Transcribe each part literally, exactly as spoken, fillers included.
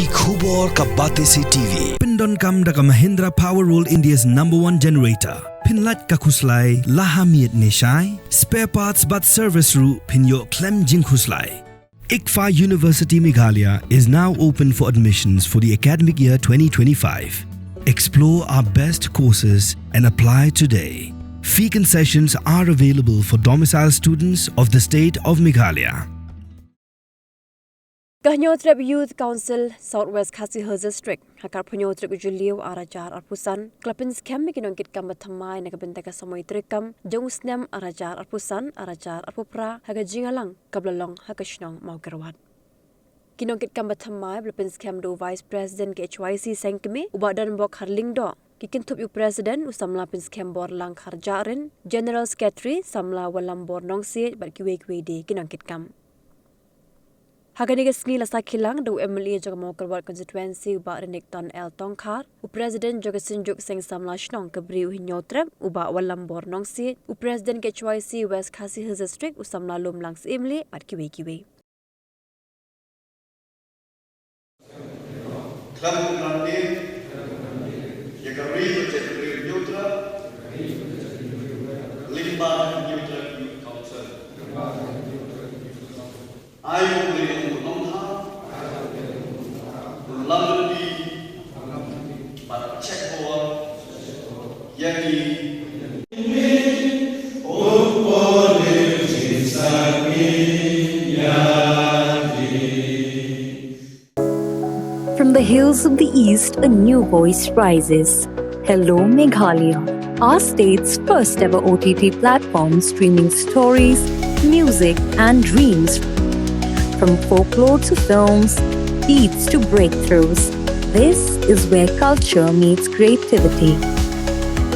Ki khubor ka Batesi T V. Pyndonkam da ka Mahindra Power World, India's number one generator. Pynlait ka khuslai la ha miet ne shai. Spare parts bad service ruh phin ïoh khlem jingkhuslai. ICFAI University Meghalaya is now open for admissions for the academic year twenty twenty-five. Explore our best courses and apply today. Fee concessions are available for domicile students of the state of Meghalaya. Ka Hynñiewtrep Youth Council South West Khasi Hills District, ha ka arphew hynñiew tarik u Jylliew ar hajar arphew san, ka la pynskhem ïa ki nongkitkam ba thymmai na ka bynta ka samoi treikam jong u snem ar hajar arphew san ar hajar arphew phra ha ka jingïalang kaba la long ha ka shnong Mawkyrwat. Ki nongkitkam ba thymmai ba la pynskhem da u Vice President ka H Y C Sengkmie, u Bah Donbok Kharlyngdoh, ki kynthup ïa u President, u samla pynskhem Borlang Kharjahrin, General Secretary samla Wallambor Nongsiej bad kiwei kiwei de ki nongkitkam. Ha kane ka sngi la sakhi lang da u M L A jong ka Mawkyrwat Constituency, u Bah Renikton L Tongkhar, u President jong ka Synjuk Seng Samla Shnong ka Bri u Hynñiewtrep, u Bah Wallambor Nongsiej, u President ka H Y C West Khasi Hills District, u samla Lumlang Syiemlieh bad kiwei kiwei. Khlem kynran ïa ka ri ka jaitbynriew Hynñiewtrep lyngba ka Hynñiewtrep Youth Council. Ai u Blei un ong ha u lam lynti bad check bor ïa ngi. From the hills of the East, a new voice rises. Hello Meghalaya, our state's first ever O T T platform streaming stories, music, and dreams. From folklore to films, beats to breakthroughs, this is where culture meets creativity.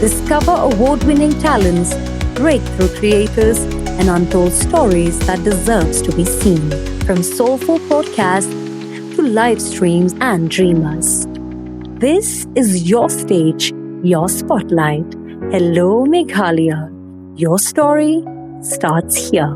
Discover award winning talents, breakthrough creators, and untold stories that deserves to be seen. From soulful podcasts to live streams and dreamers. This is your stage, your spotlight. Hello Meghalaya. Your story starts here.